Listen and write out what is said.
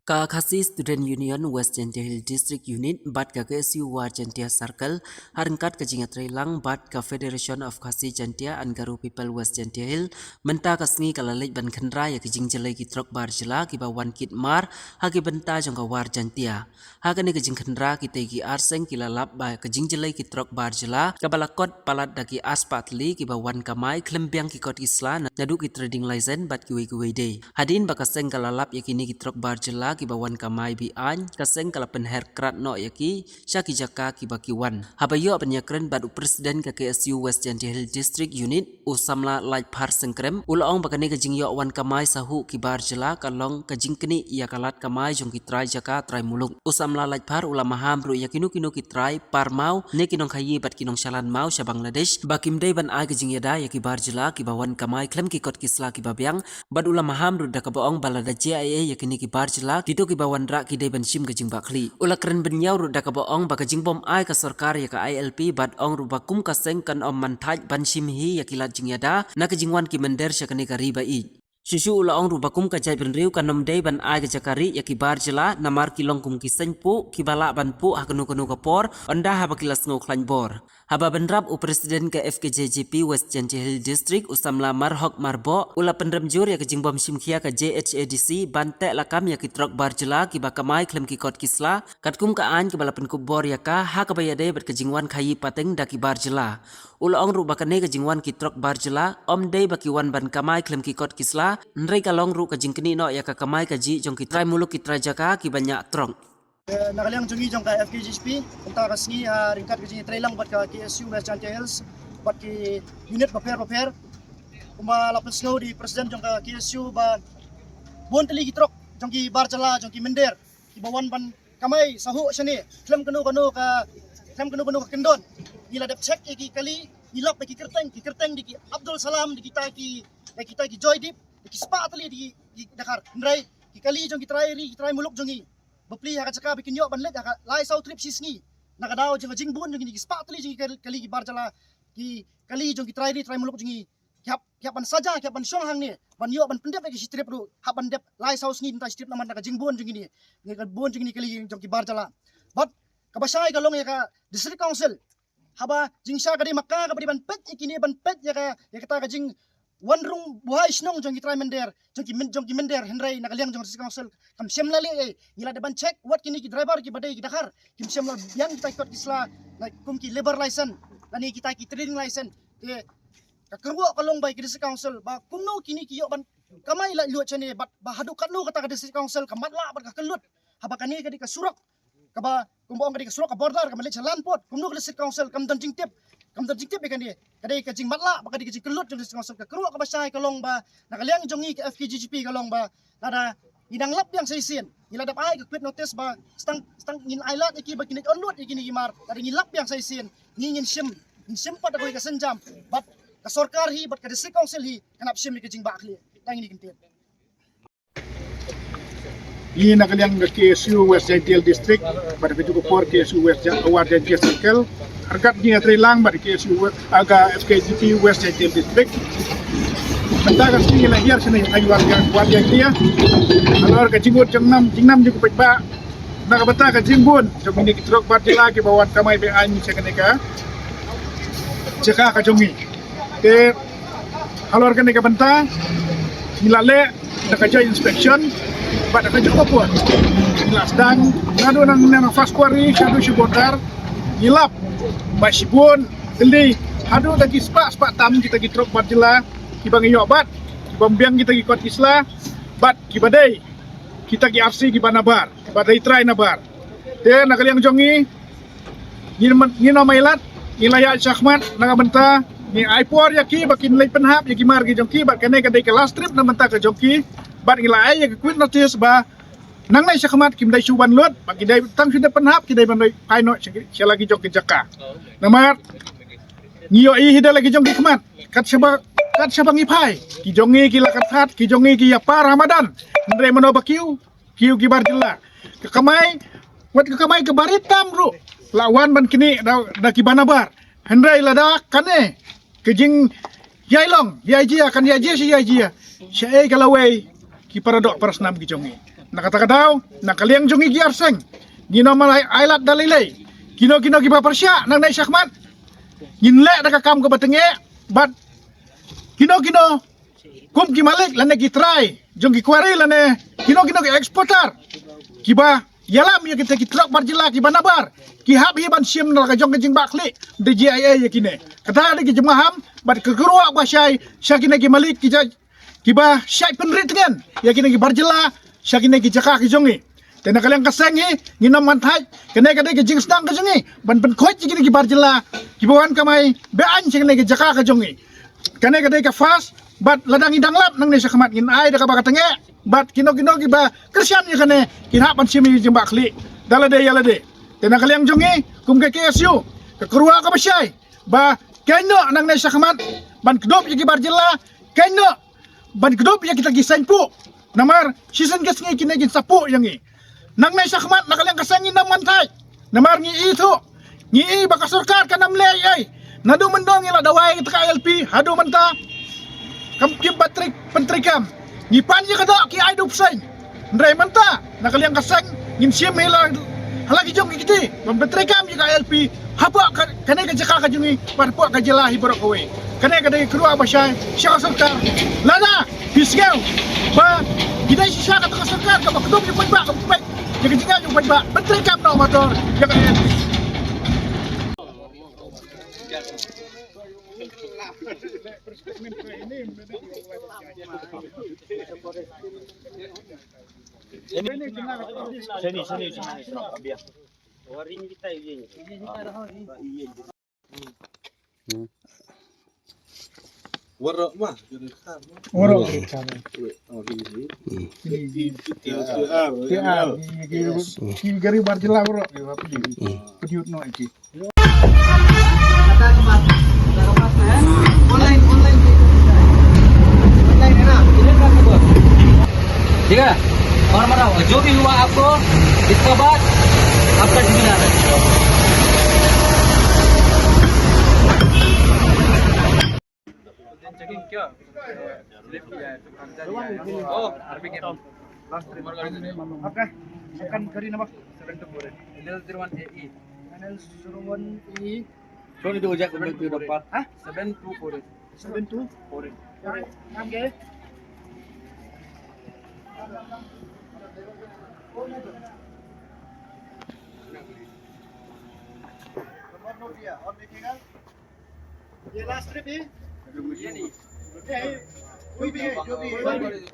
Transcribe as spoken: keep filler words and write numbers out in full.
Ka Khasi Student Union West Jaintia Hills District Unit bad ka K S U War Jaintia Circle, ha ryngkat ka jingïatreilang bad ka Federation of Khasi Jaintia and Garo People West Jaintia Hills, mynta ka sngi ka la leit ban khynra ïa ka jingjlei ki trok bar jylla kiba wan kit mar ha ki bynta jong ka War Jaintia. Ha kane ka jingkhynra, kitei ki ar seng ki la lap ba ka jingjlei ki trok bar jylla kaba la kot palat da ki ar spah tylli kiba wan kamai khlem biang ki kot ki sla, naduh ki trading license bad kiwei kiwei de. Hadien ba ka seng ka la lap ïa kine ki trok bar jylla kiba wan kamai be-aiñ, ka seng ka la pynher krat noh ïa ki sha ki jaka kiba ki wan. Haba ïoh ban ïakren bad u President ka K S U West Jaintia Hills District Unit, u samla Laitphar Sengkrem, u la ong ba kane ka jingïoh wan kamai sahuh ki bar jylla ka long ka jingknieh ïa ka lad kamai jong ki trai jaka trai muluk. U samla Laitphar u la maham ruh ïa kino kino ki trai parmaw ne ki nongkhaïi bad ki nongshalan maw sha Bangladesh ba kim dei ban ai ka jingïada ïa ki bar jylla kiba wan kamai khlem ki kot ki sla kiba biang, bad u la maham ruh da kaba ong ba lada jia ei ei ïa kine ki bar jylla, kito kiba wanrah ki dei ban shim ka jingbakla. U la kren bynñiaw ruh da kaba ong ba ka jingbym ai ka sorkar ïa ka I L P bad ong ruh ba kum ka seng kan ym man thait ban shim hi ïa ki lad jingïada na ka jingwan ki mynder sha kane ka ri ba ïeit. Shuh shuh u la ong ruh ba kum ka jaitbynriew kan ym dei ban ai ka jaka rieh ïa ki bar jylla namar ki long kum ki seng puh kiba lah ban puh ha kano kano ka por, ynda haba ki la sngew khlaiñ bor. Haba bynrap, u President ka F K J G P West Jaintia Hills District, u samla Marhok Marboh, u la pynrem jur ïa ka jingbym shim khia ka J H A D C ban teh lakam ïa ki trok bar jylla kiba kamai khlem ki kot ki sla, katkum ka aiñ kaba la pynkup bor ïa ka ha kaba ïadei bad ka jingwan khaïi pateng da ki bar jylla. U la ong ruh ba kane ka jingwan ki trok bar jylla ym dei ba ki wan ban kamai khlem ki kot ki sla, hynrei ka long ruh ka jingknieh noh ïa ka kamai kajih jong ki trai muluk ki trai jaka kiba ñiah trok. Eh, na ka liang jong ngi jong ka F K G P, mynta ka sngi, ah, ryngkat ka jingïatreilang bad ka K S U West Jaintia Hills, bad ki unit bapher bapher. Kumba la pynsngew da i President jong ka K S U ba bun tylli ki trok jong ki bar jylla, jong ki mynder, kiba wan ban kamai sahuh shane, khlem kano kano ka, khlem kano kano ka kyndon. Ngi la dep check ïa ki kali, ngi lap ïa ki kyrteng, ki kyrteng da ki Abdul Salam, da kita ki, da kita ki Joydeep, da ki spah tylli da ki, ki Dkhar. Hynrei ki kali jong ki trai ri, ki trai muluk jong ngi, bapli ha ka jaka ba kin ïoh ban leit ha ka lai saw trip shi sngi. Na ka daw jong ka jingbun jong ngi, ki spah tylli jong ngi kali, kali ki bar jylla, ki kali jong ki trai ri trai muluk jong ngi, ki hap, ki hap ban saja, ki hap ban shong hangne ban ïoh ban pyndep ïa ki shi trip ruh, hap ban dep lai saw sngi bynta shi trip namar na ka jingbun jong ngi, na ka bun jong ngi kali jong ki bar jylla. Bad kaba shai ka long ïa ka District Council, haba jingshai ka dei ma ka, kaba dei ban peit ïa kine, ban peit ïa ka, ïa kata ka jingwan rung buhai shnong jong ki trai mynder, jong ki myn-, jong ki mynder, hynrei na ka liang jong District Council kam shym la leh ei. Ngi la dep ban check wat kine ki driver kiba dei ki Dkhar, kim shym la biang kita ki kot ki sla na kum ki labour license lane kita ki trading license. Te ka kyrwoh ka long ba ïa ka District Council ba kumno kine ki ïoh ban kamai laitluid shane, bad ba haduh katno kata ka District Council ka matlah bad ka kyllut. Haba kane ka dei ka surok kaba, kumba ong, ka dei ka surok ka border kaba leit sha Lanpot. Kumno ka District Council kam don jingtip, kam don jingtip ïa kane? Ka dei ka jingmatlah bad ka dei ka jingkyllut jong District Council. Ka kyrwoh kaba shai ka long ba na ka liang jong ngi ka F K G G P ka long ba lada ngi dang lap biang sa shisien, ngi la dep ai ka quit notice ba stang, stang ngin ai lad ïa ki ba kin leit onload ïa kine ki mar. Lada ngi lap biang sa shisien, ngi ngin shim, ngin shim pat da kawei ka sienjam, bad ka sorkar hi bad ka District Council hi kan hap shim ïa ka jingbakla. Tang ine i kyntien. Ngi na ka liang ka K S U West Jaintia Hills District bad ka juh ka por K S U West Ja-, War Jaintia Circle, ryngkat ngi ïatreilang bad ka K S U West, ah, ka F K G P West Jaintia Hills District. Mynta ka sngi ngi la hiar shane ha War Ja-, War Jaintia. Halor ka jingmut jingnam, jingnam jong u paidbah na ka bynta ka jingbun jong kine ki trok bar jylla kiba wan kamai be-aiñ sha kane ka jaka ka jong ngi. Te halor kane ka bynta ngi la leh da ka joint inspection bad da ka juh ka por. Ngi la sdang naduh nangne na First Quarry shaduh sha border. Ngi lap ba shibun tylli, haduh da ki spah spah tam kita ki trok bar jylla kiba ngi ïoh bat, kiba ym biang kita ki kot ki sla, bad kiba dei kita ki R C kiba nabar, kiba dei trai nabar. Te na ka liang jong ngi, ngin man-, ngin ym ailad, ngi la ïaid shakhmat na ka bynta ngi ai por ïa ki ba kin leit pynhap ïa ki mar ki jong ki, bad kane ka dei ka last trip na ka bynta ka jong ki, bad ngi la ai ïa ka quit notice ba nangne shakhmat kim dei shuh ban lut, ba ki dei tang shu dep pynhap, ki dei ban dei phai noh sha ki, sha la ki jong ki jaka. Namar ngi ïohi hi da la ki jong ki khmat, kat shaba, kat shaba ngi phai, ki jong ngi ki la kyrthat, ki jong ngi ki ïapar ha madan. Hynrei mano ba kiew, kiew ki bar jylla. Ka kamai, wat ka kamai kaba rit tam ruh la wan ban knieh da, da kiba nabar. Hynrei lada kane ka jingïailong, ïaijia, kan ïaijia shi ïaijia, shaei ka lawei ki paradoh parasnam ki jong ngi. Na kata ka daw, na ka liang jong ngi ki arseng, ngin ym ai, ai lad da lei lei. Kino kino kiba pyrshah nangne shakhmat, ngin leh da ka kam kaba tyngeh. Bad kino kino kum ki malik lane ki trai jong ki quarry lane kino kino ki exporter kiba ïalam ïa kita ki trok bar jylla kiba nabar, ki hap hi ban shim na la ka jong ka jingbakla da J I A ïa kine. Kata dei ki jingmaham bad ka kyrwa ba shai sha kine ki malik ki jait kiba shait pynrit tngen ïa kine ki bar jylla sha kine ki jaka ki jong ngi. Te na ka liang ka seng hi, ngin ym man thait, kane ka dei ka jingsdang ka jong ngi ban pynkhuid ïa kine ki bar jylla kiba wan kamai be-aiñ sha kine ki jaka ka jong ngi. Kane ka dei ka first, bad lada ngi dang lap nangne shakhmat ngin ai da kaba ka tyngeh, bad kino kino kiba kyrshan ïa kane kin hap ban shim ïa ka jingbakla da lade ïa lade. Te na ka liang jong ngi kum ka K S U, ka kyrwa kaba shai ba kynnoh nangne shakhmat ban kdup ïa ki bar jylla, kynnoh ban kdup ïa kita ki seng puh. Namar shisien ka sngi kine kin sa puh ïa ngi. Nangne shakhmat na ka liang ka seng ngin ym man thait. Namar ngi i thuh, ngi i ba ka sorkar kan ym leh ei ei. Naduh mynno ngi la dawai kita ka I L P haduh mynta kam kim pat pyntreikam. Ngi pan ïa ka doh ki ai dupseng. Hynrei mynta na ka liang ka seng ngin shim hi la ha la ki jong ki kti ban pyntreikam ïa ka I L P hapoh ka, kane ka jaka ka jong ngi bad hapoh ka jylla hi baroh kawei. Kane ka dei ka kyrwa ba shai sha ka sorkar. Lada phi sngew ba ki dei shisha kata ka sorkar kaba kdup ïa u paidbah, kaba peit ïa ka jingim ïa u paidbah, pyntreikam noh motor ïa ka I L P. Warok mah. Warok. Gari bar jylla warok. Pediut no iki. Online, online. Online hai na? ठीक है? और बताओ, जो भी हुआ आपको, इसके बाद आपका जिम्मेदार है। Checking क्या? Slip लिया है, तो कागजात लिया है। ओ, आर्मी के पास। Last trip. आपका? Second गाड़ी number? Seven two four eight। N L zero one A E। N L zero one A E। Seven two four eight। Hah? Seven two four eight। Seven two four eight। Four eight। नाम क्या है? Number note किया। और देखिएगा। ये last trip है। ये नहीं। ये है। कोई भी है, जो भी है।